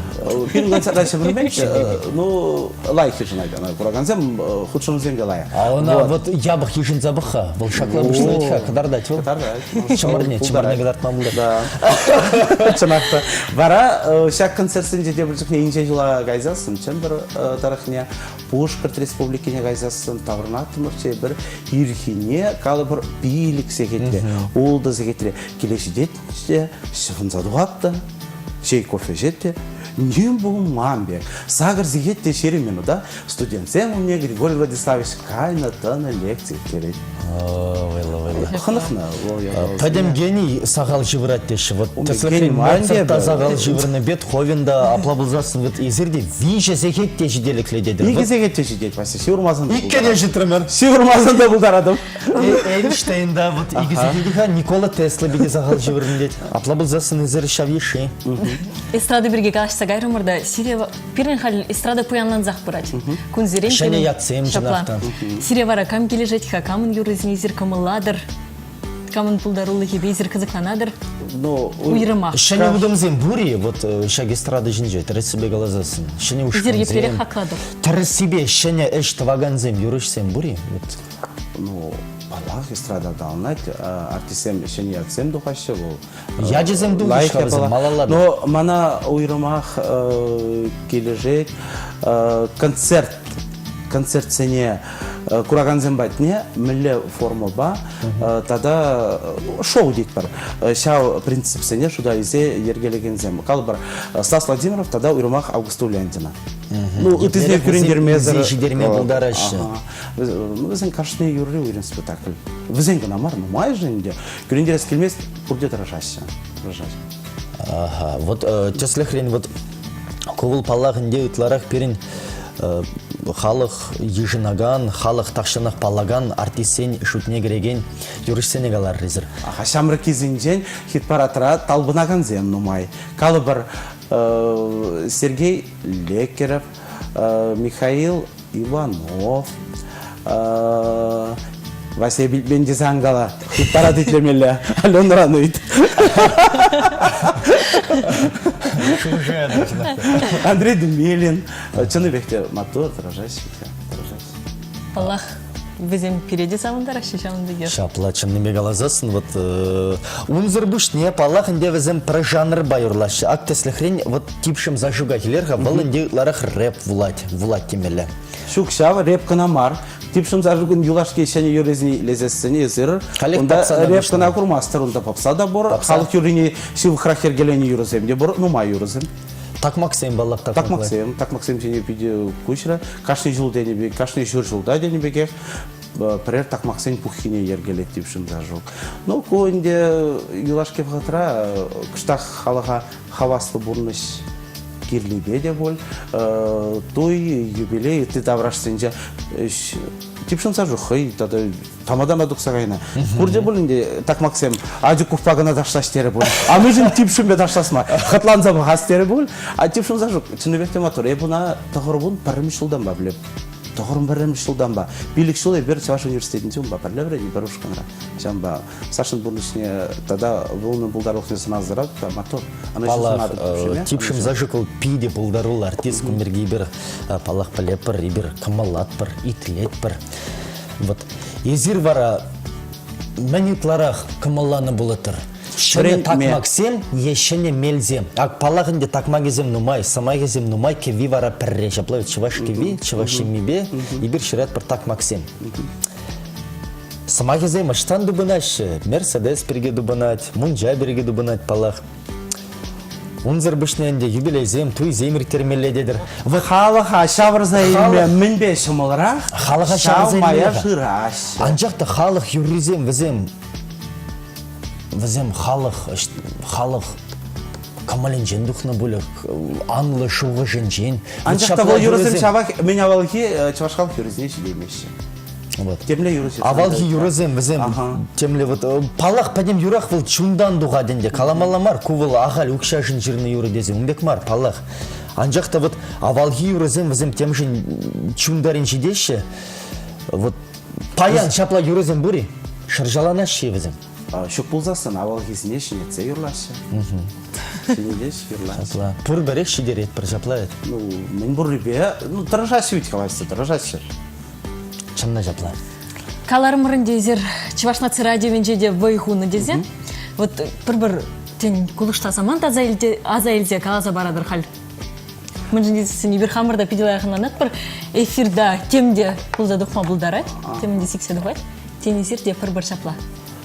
Пирӗн концерта ҫӗмӗрмеҫҫӗ. Ну, лайӑх йышӑнать ӑна куракансем, хутшӑнусем те лайӑх. А ӑна вот япӑх йышӑнса пӑх-ха. Вӑл шакла пуҫлать-ха, кӑтартать вӑл. Кӑтартать. Чӑмӑрне, чӑмӑрне кӑтартма пултарать. Да. Чӑнах та. Вара ҫак концертсенче тепӗр чухне инҫе ҫула кайсассӑн Чӗмпӗр тӑрӑхне, Пушкӑрт Республикине кайсассӑн таврӑнаттӑмӑрччӗ эпир ирхине, калӑпӑр, пилӗк сехетре, ултӑ сехетре киле ҫитет те, ҫӑвӑнса тухап та, чей, кофе ӗҫет те. Ним пулман пек. Сакӑр сехет те 20 минута студентсем умне Григорий Владиславович кайнӑ тӑнӑ лекци ирттерет. Вӑйлӑ, вӑйлӑ. Хӑнӑхнӑ вӑл япаласене. Пӗтӗм гений сахал ҫывӑрать теҫҫӗ. Вот Ун пек тӗслӗхрен гений мар Моцарт та ӗнтӗ. сахал ҫывӑрнӑ, Бетховен та апла пулсассӑн вот эсир те виҫӗ сехет те ҫителӗклӗ тетӗр. Икӗ сехет те ҫитет, Вася, ҫывӑрмасан та Иккӗне ҫитрӗмӗр. Ҫывӑрмасан та пултаратӑп. Эйнштейн та вот икӗ сехет-ха Никола Тесла питӗ сахал ҫывӑрнӑ тет. Апла пулсассӑн эсир ҫав йышши. Эстрада пирки калаҫса кайрӑмӑр та, сире пирӗн халь эстрада пуянлансах пырать. Кунсерен Ҫӗнӗ ятсем чӑнах та. Сире вара кам килӗшет-ха, камӑн юррисене эсир кӑмӑллатӑр? Камӑн пултарулӑхӗпе эсир кӑсӑкланатӑр? Ну, уйрӑмах. Ҫӗнӗ утӑмсем пур-и вот ҫак эстрада ҫинче тӗрӗссипе каласассӑн? Ҫӗнӗ ушкӑнсем. Эсир еплерех хаклатӑр? Тӗрӗссипе ҫӗнӗ ӗҫ тӑвакансем, юрӑҫсем пур-и? Вот. Ну, паллах, эстрада аталанать, артистсем ҫӗнӗ ятсем тухаҫҫӗ вӑл. Ячӗсем тухӗҫ-ха вӗсем, малалла. Но мана уйрӑмах килӗшет концерт концертсене куракансем патне мӗнле формӑпа тата шоу тетпӗр. Ҫав принципсене шута илсе йӗркелекенсем. Калӑпӑр, Стас Владимиров тата уйрӑмах Августа Уляндина. Ну, ыттисене кӳрентермесӗр. ҫитерме пултараҫҫӗ. Вӗсен кашни юрри уйрӑм спектакль. Вӗсен кӑна мар, нумайӑшӗ ӗнтӗ. Кӳрентерес килмест, пурте тӑрӑшаҫҫӗ. Тӑрӑшаҫҫӗ. Ага, вот тӗслӗхрен вот ку вӑл паллах ӗнтӗ ытларах пирӗн халӑх йышӑнакан, халӑх тахҫанах паллакан артистсен шутне кӗрекен юрӑҫсене каларӑр Аха, ҫамрӑккисенчен хит-парадра талпӑнакансем нумай. Калӑпӑр, Сергей Лекеров, Михаил Иванов, Вася Билбен тесе ан кала. Хыпара итлемелле. Аленӑран ыйт. Андрей Думилин. Чӑннипех те маттур, тӑрӑшаҫҫӗ. Тӑрӑшаҫҫӗ. Паллах, вӗсем пире те савӑнтараҫҫӗ ҫавӑн пекех. Ҫапла, чӑннипе каласассӑн, вот унсӑр пуҫне, паллах, ӗнтӗ вӗсем пӗр жанрпа юрлаҫҫӗ. Ак тӗслӗхрен, вот Типшӗм Сашука килер-ха, вӑл ӗнтӗ ытларах рэп вулать, вулать темелле. Ҫук ҫав, рэп кӑна мар. Типшӗм Сашукӑн юлашки ҫӗнӗ юррисене илесессӗн эсир унта рэп кӑна курмастӑр, унта попса та пур, халӑх юррине ҫывӑхрах йӗркеленӗ юрӑсем те пур, нумай юрӑсем. Такмаксем паллах такмаксем. Такмаксем ҫине питӗ куҫрӗ. Кашни ҫул тенӗ пек, кашни ҫур ҫулта тенӗ пекех пӗрер такмаксен пуххине йӗркелет Типшӗм Сашук. Ну, ку ӗнтӗ юлашки вӑхӑтра кӑштах халӑха хаваслӑ пурнӑҫ кирлипе те пуль. Туй, юбилей, ытти таврашсенче Типшӗм Сашук хӑй тата тамадана тухса кайнӑ. Пурте пуль ӗнтӗ такмаксем Адюковпа кӑна ташлаҫ терӗ пуль. А мӗншӗн Типшӗмпе ташлас мар? Хӑтланса пӑхас терӗ пуль. А Типшӗм Сашук чӑннипех те маттур. Эп ӑна тӑхӑрвун пӗрремӗш ҫултанпа пӗлеп. Тӑхӑрӑн пӗрремӗш ҫултанпа. Пилӗк ҫул эпир Чӑваш университетӗнче унпа пӗрле вӗреннӗ пӗр ушкӑнра. Ҫавӑнпа Сашӑн пурнӑҫне тата вӑл пултарулӑхне сӑнасӑрах та маттур. Паллах, Типшӗм Сашук вӑл питӗ пултаруллӑ артист. Кун пирки эпир, паллах, пӗлетпӗр, эпир кӑмӑллатпӑр, итлетпӗр. Вот эсир вара мӗн ытларах кӑмӑлланӑ пулӑттӑр? Ҫӗнӗ такмаксем е ҫӗнӗ мелсем? Ак паллах ӗнтӗ такмакӗсем нумай, сӑмахӗсем нумай, кӗвви вара пӗрре. Ҫапла вӗт чӑваш кӗвви, чӑваш ҫеммипе эпир ҫыратпӑр такмаксем. Сӑмахӗсем ӑҫтан тупӑнаҫҫӗ? Мерседес пирки тупӑнать, мунча пирки тупӑнать, паллах. Унсӑр пуҫне ӗнтӗ юбилейсем, туйсем ирттермелле тетӗр. Халӑха ҫавӑрса илме мӗнпе ҫӑмӑлрах? Халӑха ҫавӑрса мая шыраҫҫӗ. Анчах та халӑх юррисем вӗсем вӗсем халӑх халӑх кӑмӑлӗнчен тухнӑ пулӗ, анлӑ шухӑшӗнчен. Анчах та вӑл юрӑсем ҫавах мӗн авалхи чӑваш халӑх юррисене ҫитеймеҫҫӗ. Вот. Темле юрӑсем. Авалхи юрӑсем вӗсем темле вот паллах пӗтӗм юрах вӑл чунтан тухать ӗнтӗ. Каламалла мар, ку вӑл ахаль укҫашӑн ҫырнӑ юрӑ тесе ун пек мар, паллах. Анчах та вот авалхи юрӑсем вӗсем темшӗн чунтарин ҫитеҫҫӗ. Вот паян ҫапла юрӑсем пур-и? Шӑрҫаланаҫҫӗ-и вӗсем? Ҫук пулсассӑн авалхисене ҫӗнетсе юрлаҫҫӗ. Ҫӗнетеҫҫӗ, юрлаҫҫӗ. Ҫапла. Пур-пӗрех ҫитеретпӗр, ҫапла вӗт? Ну, мӗн пуррипе, ну, тӑрӑшаҫҫӗ вӗт калаҫса, тӑрӑшаҫҫӗ. Чӑнна ҫапла. Каларӑмӑр ӗнтӗ эсир Чӑваш наци радиовӗнче те вӑй хунӑ тесе. Вот пӗр-пӗр тен кулӑшла самант аса илсе, аса илсе каласа паратӑр халь. Мӗншӗн тесен эпир хамӑр та питӗ лайӑх ӑнланатпӑр. Эфирта тем те пулса тухма пултарать, тем те сиксе тухать. Тен эсир те пӗр-пӗр ҫапла.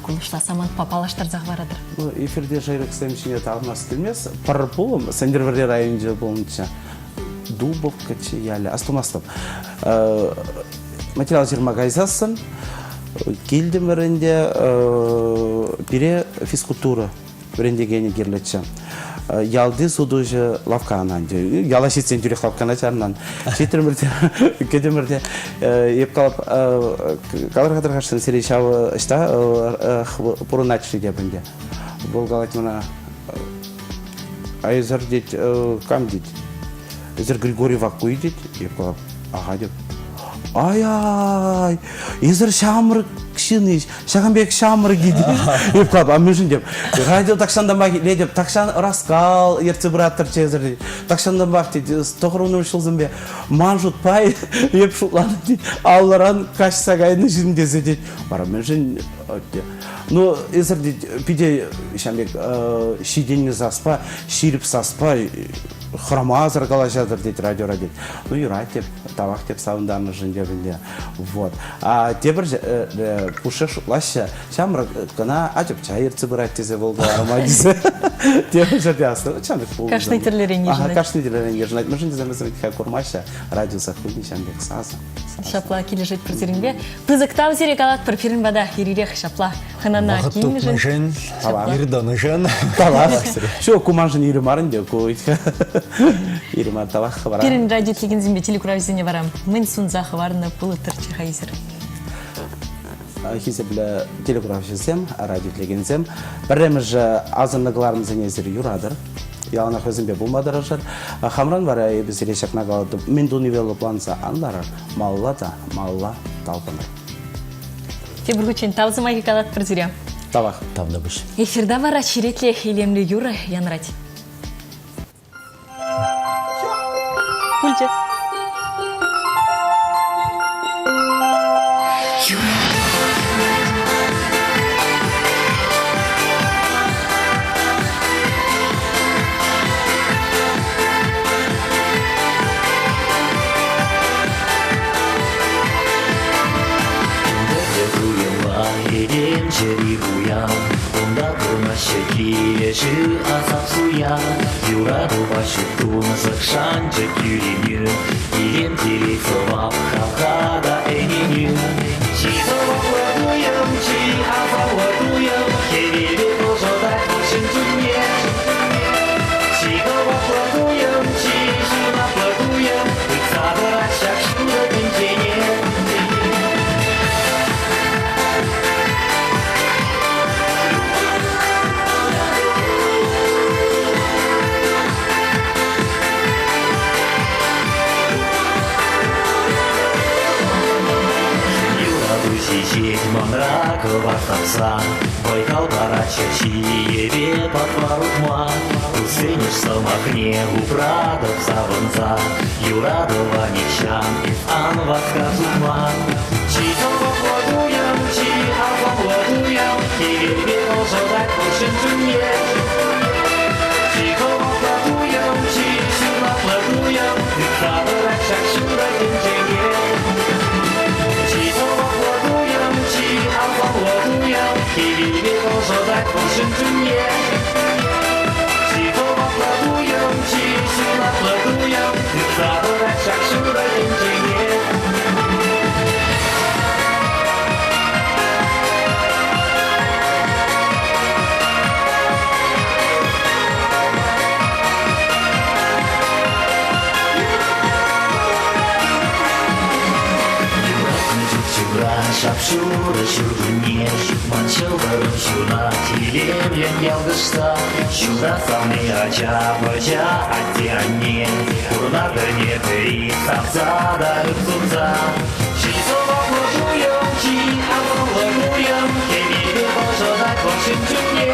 Кулӑшла самантпа паллаштарса хӑваратӑр. Ну, эфирте шӑйрӑксем ҫине таврӑнас килмест. Пӗр пулӑм Сӗнтӗрвӑрри районӗнче пулнӑччӗ. Дубовкаччӗ ялӗ, астумастӑп. Материал ҫырма кайсассӑн килтӗмӗр ӗнтӗ, пире физкультура вӗрентекенӗ кирлӗччӗ. Ялти сутуҫӑ лавккана ӗнтӗ. Яла ҫитсен тӳрех лавккана чарӑнан. Ҫитрӗмӗр те, кӗтӗмӗр те. Эп калап, калӑр-ха тӑрхашсен сире ҫав ӑҫта пурӑнать-ши теп ӗнтӗ. Вӑл калать мана, айсӑр тет, кам тет? Эсир Григорий Вакуй тет. Эп калап, аха теп. Ай-ай, эсир ҫамрӑк ҫын-иҫ, ҫакӑн пек ҫамрӑк-и тет. Эп калап, а мӗншӗн теп. Радио тахҫантанпах итлетӗп, тахҫан ӑраскал ертсе пыраттӑрччӗ эсир тет. Тахҫантанпах тет, тӑхӑрвуннӑмӗш ҫулсемпе ман шутпа эп шутланӑ тет, аллӑран каҫса кайнӑ ҫын тесе тет. Вара мӗншӗн Ну, эсир тет, питӗ ҫавӑн пек ҫитӗннӗ саспа, ҫирӗп саспа хӑрамасӑр калаҫатӑр тет радиора тет. Ну, юрать теп, тавах теп савӑнтарнӑшӑн теп ӗнтӗ. Вот. А тепӗр пушшех шутлаҫҫӗ, ҫамрӑк кӑна ачӑпча ертсе пырать тесе вӑл кӑларӑма тесе. Тепӗр ҫӗрте аслӑ ҫамрӑк пулнӑ. Кашни тӗрлӗрен йышӑнать. Кашни тӗрлӗрен йышӑнать. Мӗншӗн тесен вӗсем курмаҫҫӗ радио саккунне ҫавӑн пек сасӑ. Ҫапла килӗшет пӗр сирӗнпе. Пысӑк тав сире калатпӑр пирӗн пата ир-ирех ҫапла хӑнана Вӑхӑт килнӗшӗн. тупнӑшӑн, ир тӑнӑшӑн. Тавах. Ҫук, ку маншӑн ирӗ мар ӗнтӗ, ку ирӗ мар, тавах хӑвара. Пирӗн радио итлекенсемпе телекуравҫӑсене вара мӗн сунса хӑварнӑ пулӑттӑрччӗ-ха эсир? Хисеплӗ телекуравҫӑсем, радио итлекенсем, пӗрремӗшӗ асӑннӑ кӑларӑмсене эсир юратӑр. Яланах вӗсемпе пулма тӑрӑшӑр. Хамран вара эпӗ сире ҫакна калатӑп, мӗн тунипе лӑпланса ан ларӑр, малалла та малалла талпӑнӑр. Тепӗр хутчен тав сӑмахӗ калатпӑр сире. Тавах. Тавтапуҫ. Эфирта вара черетлӗ илемлӗ юрӑ янрать. Пулчӗ. Этем чӗри пуян, унта пурӑнаҫҫӗ килӗшӳ асап суя. Юратупа ҫут тунсӑх шанчӑк кӳренӳ, илем телей сӑвап хавха та ӗненӳ. Чи сӑваплӑ туйӑм, чи асамлӑ туйӑм, хӗвелпе ӑшӑтать ҫын чунне. Чи хӑватлӑ туйӑм, чи ҫунатлӑ туйӑм, тытса тӑрать ҫак ҫутӑ тӗнчене. Юрату ҫиҫет манра кӑвак тапса, Вӑй-хал парать ҫийӗпе патвар утма. Туссен сӑмахне упратӑп савӑнса, Юратӑва нихҫан эс ан васка сутма. Чи тӑлӑхлӑ туйӑм, чи асамлӑ туйӑм, Хӗвелпе ӑшӑтать вӑл ҫын чунне. Чи хӑватлӑ туйӑм, чи ҫунатлӑ туйӑм, Тытса тӑрать ҫак ҫутӑ тӗнчене. Чи тӑлӑхлӑ туйӑм, чи асамлӑ туйӑм, Хӗвелпе ӑшӑтать вӑл ҫын чунне. Чи хӑватлӑ туйӑм, чи ҫунатлӑ туйӑм, Тытса тӑрать ҫак ҫутӑ тӗнчене. Юратнӑ шап-шурӑ ҫуркунне ман ҫӑлтӑрӑм ҫунать илемлӗн ялкӑшса. Ҫура савни ача-пӑча, атте-анне пурӑна-пӗрне пӗри савса та ыр сунса. Чи сӑваплӑ туйӑм, чи асамлӑ туйӑм, хӗвелпе ӑшӑтать вӑл ҫын чунне.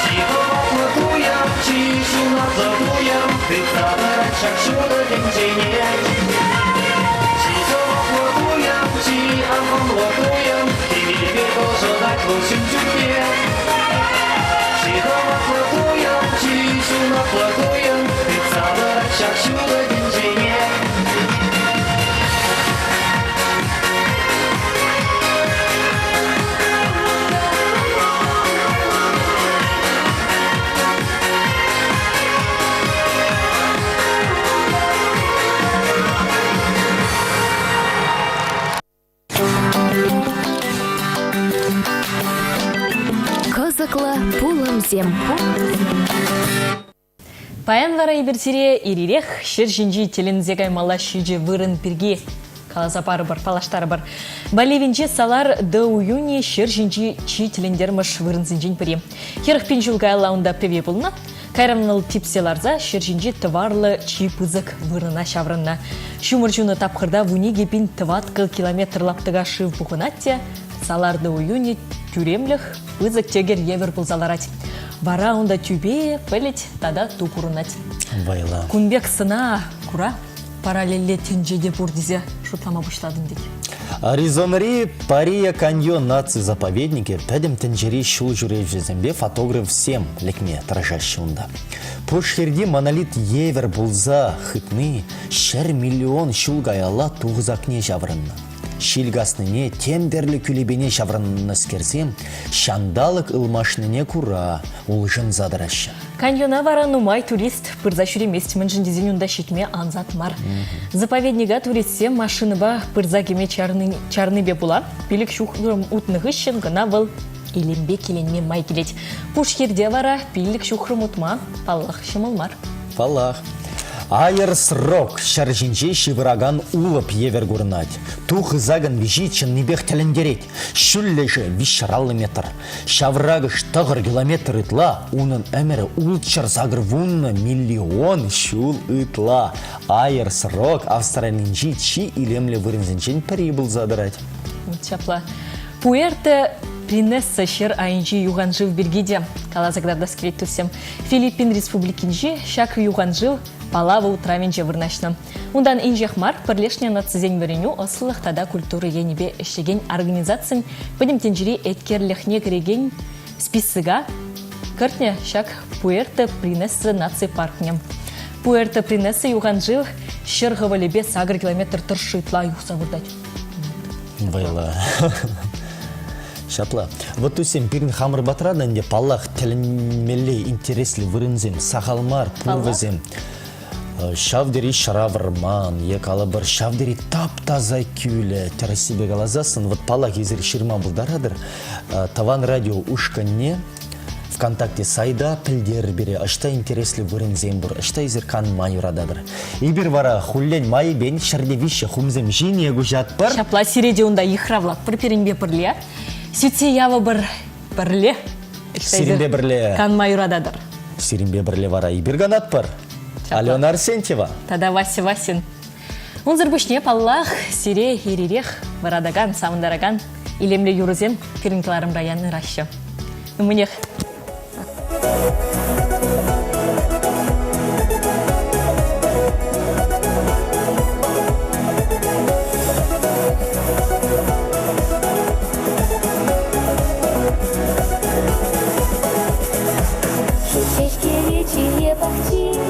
Чи хӑватлӑ туйӑм, чи ҫунатлӑ туйӑм, тытса тӑрать ҫак ҫутӑ тӗнчене. Чи сӑваплӑ туйӑм, чи асамлӑ туйӑм, хӗвелпе ӑшӑтать вӑл ҫын чунне. Чи хӑватлӑ туйӑм, чи ҫунатлӑ туйӑм, тытса тӑрать ҫак ҫутӑ тӗнчене. вӗсем. Паян вара эпир сире ир-ирех ҫӗр ҫинчи тӗлӗнсе каймалла ҫичӗ вырӑн пирки каласа парӑпӑр, паллаштарӑпӑр. Боливинче Салар де Уюни ҫӗр ҫинчи чи тӗлӗнтермӗш вырӑнсенчен пӗри. 40 ҫул каялла унта пӗве пулнӑ. Кайран вӑл типсе ларса ҫӗр ҫинчи тӑварлӑ чи пысӑк вырӑна ҫаврӑннӑ. Ҫумӑр ҫунӑ тапхӑрта 12 тӑваткӑл километр лаптӑка шыв пухӑнать те Салар де Уюни тӳремлӗх пысӑк тӗкӗр евӗр пулса ларать. Вара унта тӳпе, пӗлӗт тата ту курӑнать. Вӑйлӑ. Кун пек сӑна кура параллельле тӗнче те пур тесе шутлама пуҫлатӑн тет. Аризонӑри Пария каньон наци заповедникӗ пӗтӗм тӗнчери ҫул ҫӳревҫӗсемпе фотографсем лекме тӑрӑшаҫҫӗ унта. Пуш хирти монолит евӗр пулса хытни 100 миллион ҫул каялла тухӑсакне ҫаврӑннӑ. Ҫил каснине тем тӗрлӗ кӳлепене ҫаврӑннӑскерсем ҫанталӑк ылмашнине кура улшӑнса тӑраҫҫӗ. Каньона вара нумай турист пырса ҫӳремест, мӗншӗн тесен унта ҫитме ансат мар. Заповедника туристсем машинӑпа пырса кӗме чарнипе пула пилӗк ҫухрӑм утнӑ хыҫҫӑн кӑна вӑл илемпе киленме май килет. Пуш хирте вара пилӗк ҫухрӑм утма, паллах, ҫӑмӑл мар. Паллах. Айӑр-срок ҫӗр ҫинче ҫывӑракан улӑп евӗр курӑнать. Ту хысакӑн виҫи чӑннипех тӗлӗнтерет. Ҫӳллӗшӗ виҫҫӗр метр. Ҫавракӑш 9 километр ытла, унӑн ӗмӗрӗ 680 миллион ҫул ытла. Айӑр-срок Австралинчи чи илемлӗ вырӑнсенчен пӗри пулса тӑрать. Ҫапла. Пуэрто Принесса ҫӗр айӗнчи юханшыв пирки те каласа кӑтартас килет туссем. Филиппин Республикинчи ҫак юханшыв Палава утравӗнче вырнаҫнӑ. Унтан инҫех мар Пӗрлешнӗ Нацисен вӗренӳ, ӑслӑлӑх тата культура енӗпе ӗҫлекен организацин пӗтӗм тӗнчери еткерлӗхне кӗрекен списока кӗртнӗ ҫак Пуэрто-Принесса наци паркне. Пуэрто-Принесса юханшыв ҫӗр хӑвӑлӗпе 8 километр тӑршшӗ ытла юхса выртать. Вӑйлӑ. Ҫапла. Вот туссем, пирӗн хамӑр патра та ӗнтӗ, паллах, тӗлӗнмелле интереслӗ вырӑнсем сахал мар пур вӗсем. Ҫав тери ҫӑра вӑрман е калӑпӑр ҫав тери тап-таса кӳлӗ. Тӗрӗссипе каласассӑн, вот паллах, эсир ҫырма пултаратӑр. Тӑван радио ушкӑнне ВКонтакте сайта пӗлтерӗр пире, ӑҫта интереслӗ вырӑнсем пур, ӑҫта эсир канма юрататӑр. Эпир вара хуллен майӗпен ҫӗрте виҫҫӗ хумсем ҫине куҫатпӑр. Ҫапла сире те унта йыхравлатпӑр пирӗнпе пӗрле. Сӳтсе явӑпӑр пӗрле. Сирӗнпе пӗрле. Канма юрататӑр. Сирӗнпе пӗрле вара эпир канатпӑр. Алена Арсентьева. Тата Вася Васин. Унсӑр пуҫне, паллах, сире ир-ирех вӑратакан, савӑнтаракан илемлӗ юрӑсем пирӗн кӑларӑмра янӑраҫҫӗ. Мӗнех. Ҫеҫкере чие пахчи.